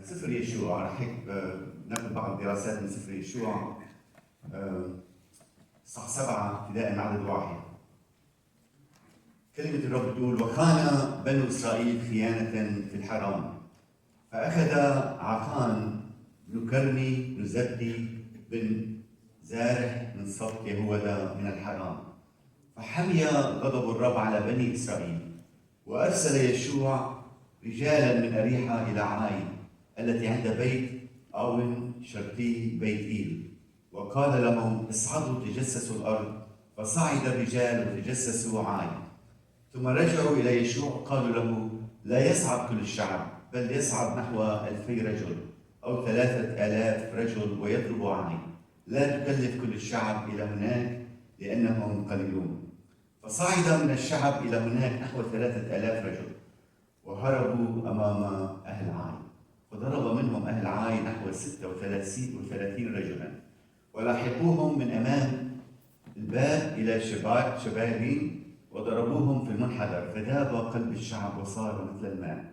سفر يشوع. رح هيك ناخذ بعض الدراسات من سفر يشوع، صح 7 ابتداء من عدد 1. كلمة الرب بتقول: وخان بنو إسرائيل خيانة في الحرام، فأخذ عخان بن كرمي بن زبدي بن زارح من سبط يهوذا من الحرام، فحمي غضب الرب على بني إسرائيل. وأرسل يشوع رجالا من أريحا إلى عاي التي عند بيت آون شرقي بيت إيل، وقال لهم: اصعدوا تجسسوا الأرض. فصعد الرجال وتجسسوا عاي. ثم رجعوا إلى يشوع قالوا له: لا يصعد كل الشعب، بل يصعد نحو 2000 رجل أو 3000 رجل ويضربوا عاي، لا تكلف كل الشعب إلى هناك لأنهم قليلون. فصعد من الشعب إلى هناك نحو 3000 رجل، وهربوا أمام أهل عاي. فضرب منهم أهل عاي نحو 36 رجلا، ولحقوهم من أمام الباب إلى شبارين، وضربوهم في المنحدر، فذاب قلب الشعب وصار مثل الماء.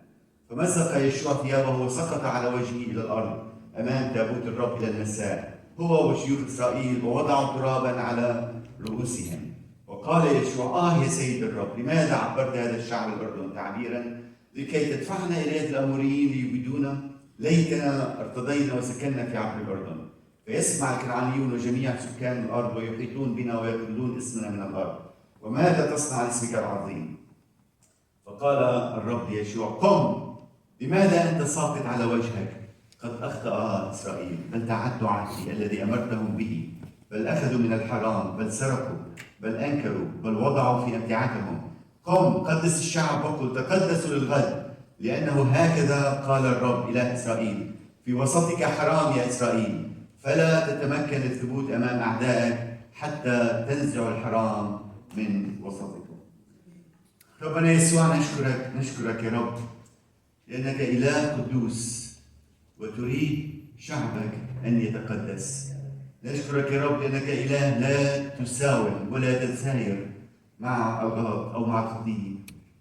فمزق يشوع ثيابه وسقط على وجهه إلى الأرض أمام تابوت الرب إلى المساء، هو وشيوخ إسرائيل، ووضعوا ترابا على رؤوسهم. وقال يشوع: آه يا سيد الرب، لماذا عبرت هذا الشعب الأردن تعبيرا لكي تدفعنا إلى يد الأموريين ليبيدونا؟ ليتنا ارتضينا وسكننا في عبر الأردن، فيسمع الكنعانيون وجميع سكان الأرض ويحيطون بنا ويقلون اسمنا من الأرض. وماذا تصنع لاسمك العظيم؟ فقال الرب ليشوع: قم، لماذا أنت ساقط على وجهك؟ قد أخطأ إسرائيل، بل تعدوا عهدي الذي أمرتهم به، بل أخذوا من الحرام، بل سرقوا، بل أنكروا، بل وضعوا في أمتعتهم. قم، قدس الشعب وقل: تقدسوا للغد، لأنه هكذا قال الرب إله إسرائيل: في وسطك حرام يا إسرائيل، فلا تتمكن الثبوت أمام أعدائك حتى تنزع الحرام من وسطكم. ربنا يسوع، نشكرك نشكرك يا رب، لأنك إله قدوس وتريد شعبك أن يتقدس. نشكرك يا رب لأنك إله لا تساوم ولا تتساير مع الغلط أو مع الخطية،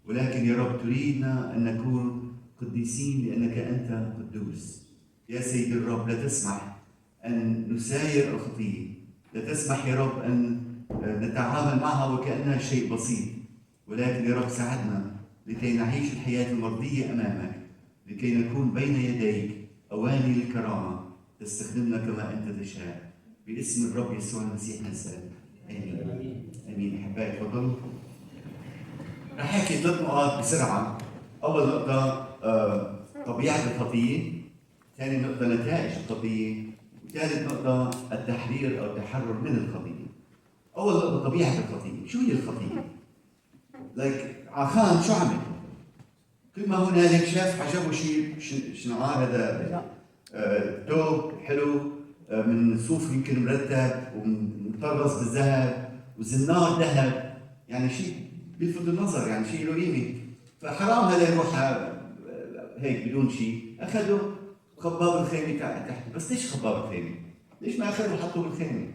ولكن يا رب تريدنا أن نكون قديسين لأنك أنت قدوس. يا سيد الرب، لا تسمح أن نساير الخطية، لا تسمح يا رب أن نتعامل معها وكأنها شيء بسيط، ولكن يا رب ساعدنا لكي نعيش الحياة المرضية أمامك، لكي نكون بين يديك أواني للكرامة تستخدمنا كما أنت تشاء. باسم الرب يسوع المسيح نسأل، آمين. آمين. أحبائي تفضلوا. رح أحكي 3 نقاط بسرعة. أول نقطة طبيعة الخطية، ثاني نقطة نتائج الخطية، وثالث نقطة التحرير أو التحرر من الخطية. أول نقطة طبيعة الخطية. شو هي الخطية؟ عخان شو عمل؟ كل ما هنالك شاف عجبه شيء، شنعار هذا توب حلو من صوف يمكن مرتب ومطرز بالذهب وزنار ذهب، يعني شيء بيلفت النظر، يعني شيء له قيمة. فحرام هذا يروح هيك بدون شيء. أخذه خباه بالخيمة تحته. بس ليش خباه بالخيمة؟ ليش ما أخذه وحطه بالخيمة؟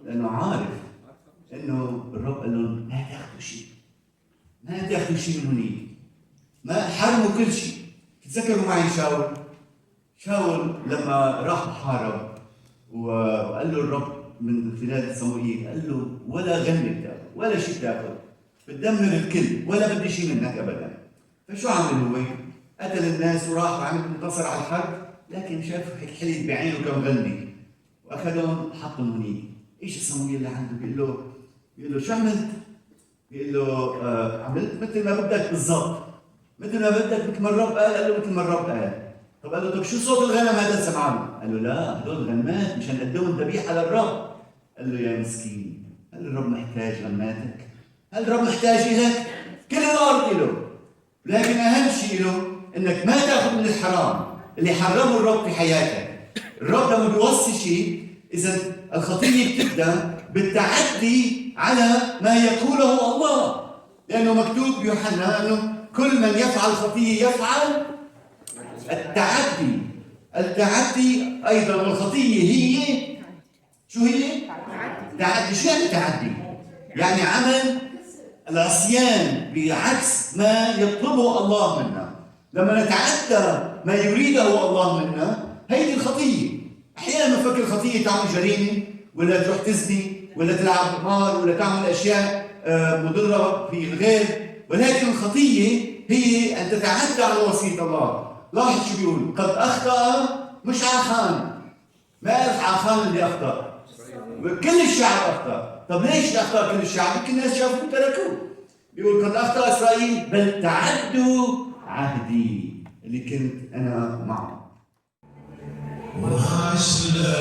لأنه عارف إنه الرب قال لهم لا تاخذوا شيء، ما تاخذوا شيء من هنيك، ما حرموا كل شيء. تتذكروا معي شاول؟ شاول لما راح وحارب وقال له الرب من خلال صموئيل، قال له ولا غنم بتاخذ ولا شيء بتاخذ، بتدمر الكل ولا بدي شيء منك ابدا. فشو عمل هو؟ قتل الناس وراح وعمل انتصر على الحرب، لكن شاف هيك حليت بعينه كم غني واخذهم وحطهم هنيك. ايش صموئيل اللي عنده؟ بيقول له شو عملت؟ بيقول له عملت مثل ما بدك بالضبط، مثل ما بدك، مثل ما الرب قال. قال له مثل ما الرب قال. طب قال له طب شو صوت الغنم هذا سمعانه؟ قال له لا، هدول غنمات مشان نقدمهم ذبيحه للرب. قال له يا مسكين، هل الرب محتاج غنماتك؟ هل الرب محتاج إلك؟ كل الارض له، لكن اهم شيء له انك ما تاخذ من الحرام اللي حرمه الرب في حياتك. الرب لما بيوصي شيء، اذا الخطيه بتبدا بالتعدي على ما يقوله الله، لانه مكتوب بيوحنا انه كل من يفعل خطيه يفعل التعدي. التعدي ايضا، والخطيه هي شو هي؟ تعدي. شو يعني تعدي؟ يعني عمل العصيان بعكس ما يطلبه الله منا. لما نتعدى ما يريده الله منا، هيدي الخطية. أحيانا بنفكر الخطية تعمل جريمة، ولا تروح تزني، ولا تلعب قمار، ولا تعمل أشياء مضرة في الغير، ولكن الخطية هي أن تتعدى على وصية الله. لاحظ شو بيقول: قد أخطأ، مش عخان، ما قال عخان اللي أخطأ، كل الشعب أخطأ. طب ليش أخطأ كل الشعب؟ يمكن الناس شافوه تركوه. بيقول قد أخطأ إسرائيل بل تعدوا عهدي اللي كنت أنا معه. وعشنا.